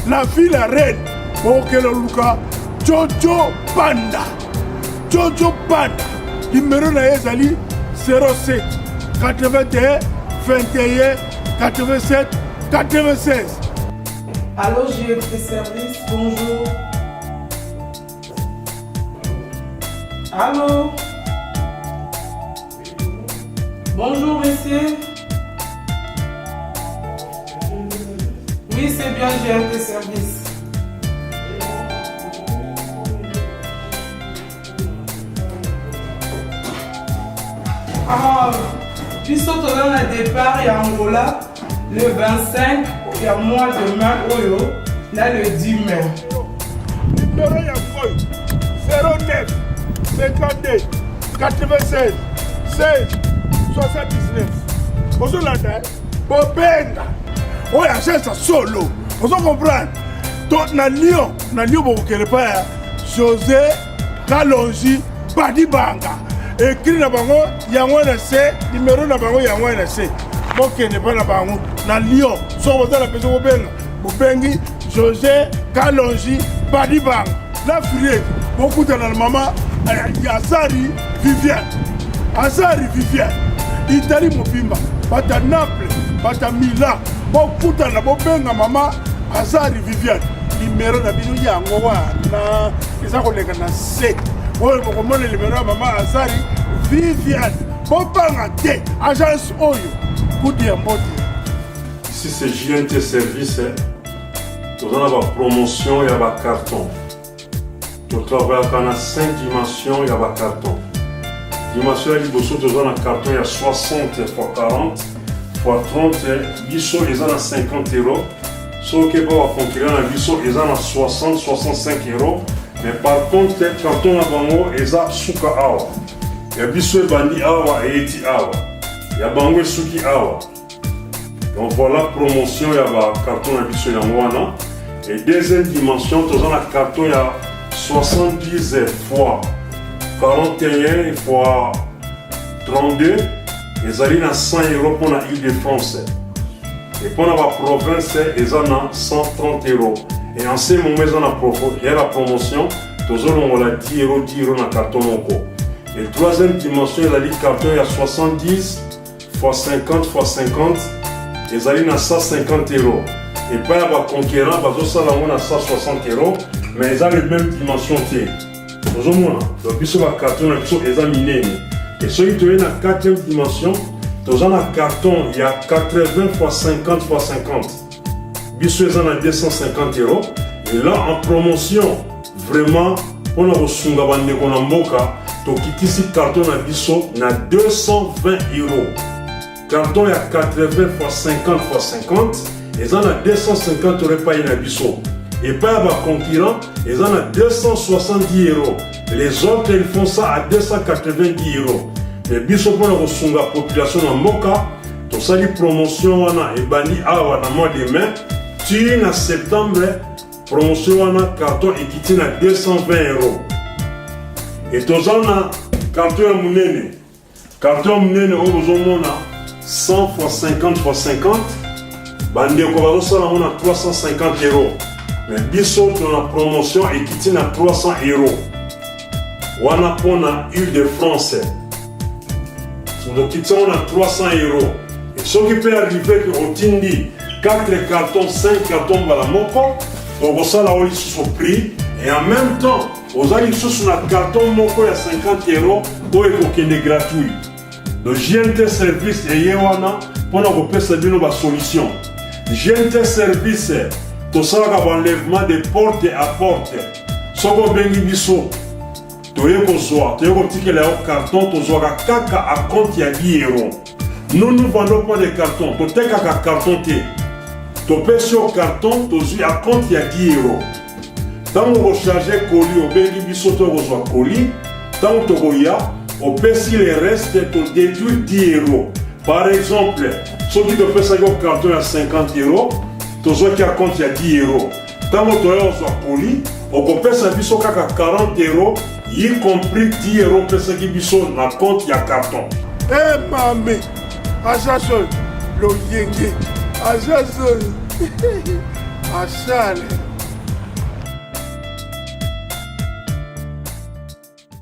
S11: na ville ya reine. Okele oluka Jojo Panda, Jojo Panda, numero na ye ezali 07 81 21 87 96.
S12: Allô, GFT Service, bonjour. Allô? Bonjour, monsieur. Oui, c'est bien GFT Service. Ah, biso toza na départ ya Angola le 25 ya mois de mai oyo na le 10 mai.
S11: Numéro ya oyo 09 52 96 16 79. Ozolanda bobenga oyo agence ya solo, ozo comprendre. To na Lyon, na Lyon bokokende pa ya José Kalonji Badibanga, écrit na bango yango na se, numéro na bango yango na se. Bokende mpa na bango na Lyon. Soki boza na besoin kobenga, bobengi José Kalonji Badibanga. Na Firenze bokutana na mama Azari Viviane, Azari Viviane. Italie mobimba, bata Naples, bata Milan, bokutana, bobenga mama Azari Viviane. Numero na bino yango wana eza koleka na se oyo, bokomona numero ya mama Azari Viviane. Bobanga te, agence oyo kudu ya mbote.
S13: Ici c'est JNT Service, toza na bapromotion ya bacarton. Totravaillaka na 5 dimension ya bacarton. Dimension ya liboso, toza na carton ya 60 x 40 x 30. Biso eza na 50 euro. Soki mpo baconcurrent na biso eza na 60 65 euro. Mais par contre carton na bango eza suka awa, ya biso ebandi awa eyeti awa, ya bango esuki awa. Donc voilà promotion ya bacarton na biso yango wana. Et deuxième dimension, toza na carton ya 70 fois 41 fois 32, ezali na 100 euro mpona Ile de France, et mpona baprovince eza na 130 euro. Et en ce moment eza na ya la promotion, tozolongola 10 euro, 10 euro na carton moko. Et troisième dimension ezali carton ya 70 fois 50 fois 50, ezali na 150 euro. Epai ya baconcurrent bazosala yango na 160 euro, mais eza le même dimension te. Ozomona, donc biso bacarton na biso eza minene. Et soki toye na quatrième dimension, toza na carton ya 80 fois 50 fois 50, biso eza na 250 euro. Et là en promotion vraiment mpona kosunga bandeko na mboka, tokitisi carton na biso na 220 euro, carton ya 80 fois 50 fois 50. eza na 250 euro epai na biso. Epai ya ba concurrent eza na 270 euros. Les autres ils font ça à 290 euros. Mais biso mpona kosunga population na mboka tosali promotion wana ebandi awa na mois de mai ti na septembre. Promotion wana carton ekiti na 220 euros. Et toza na carton ya monene. Carton ya monene oyo bozomona 100 x 50 x 50, bandeko bazosala yango na 350 euros. Mais biso tona promotion ekiti na 300 euros. Wana mpona Ile de France tokiti yango na 300 euros. Et soki mpe arrive ke otindi 4 cartons, 5 cartons mbala moko, tokosala oyo lisusu prix et en même temps oza lisusu na carton moko ya 50 euros oyo ekokende gratuit. Donc GNT Service eye wana mpona kopesa bino basolution. GNT Service tosalaka baenlèvement de porte à porte. Soki obengi biso, toye kozwa, toye kotikela yo carton, tozwaka kaka acompte ya 10 euros. Nous, nous vendons pas de carton, totekaka carton te. Topesi yo carton, tozwi acompte ya 10 euros. Ntango okocharge colis, obengi biso, to kozwa colis. Ntango tokoya, opesi le reste, todéduire 10 euros. Par exemple, soki topesaki yo carton ya 50 euros, tozwaki acompte ya 10 euros, ntango toya kozwa colis, okopesa biso kaka 40 euros, y compris 10 euros opesaki biso na compte ya carton.
S11: E mame aza solo loyenge, aza solo asale.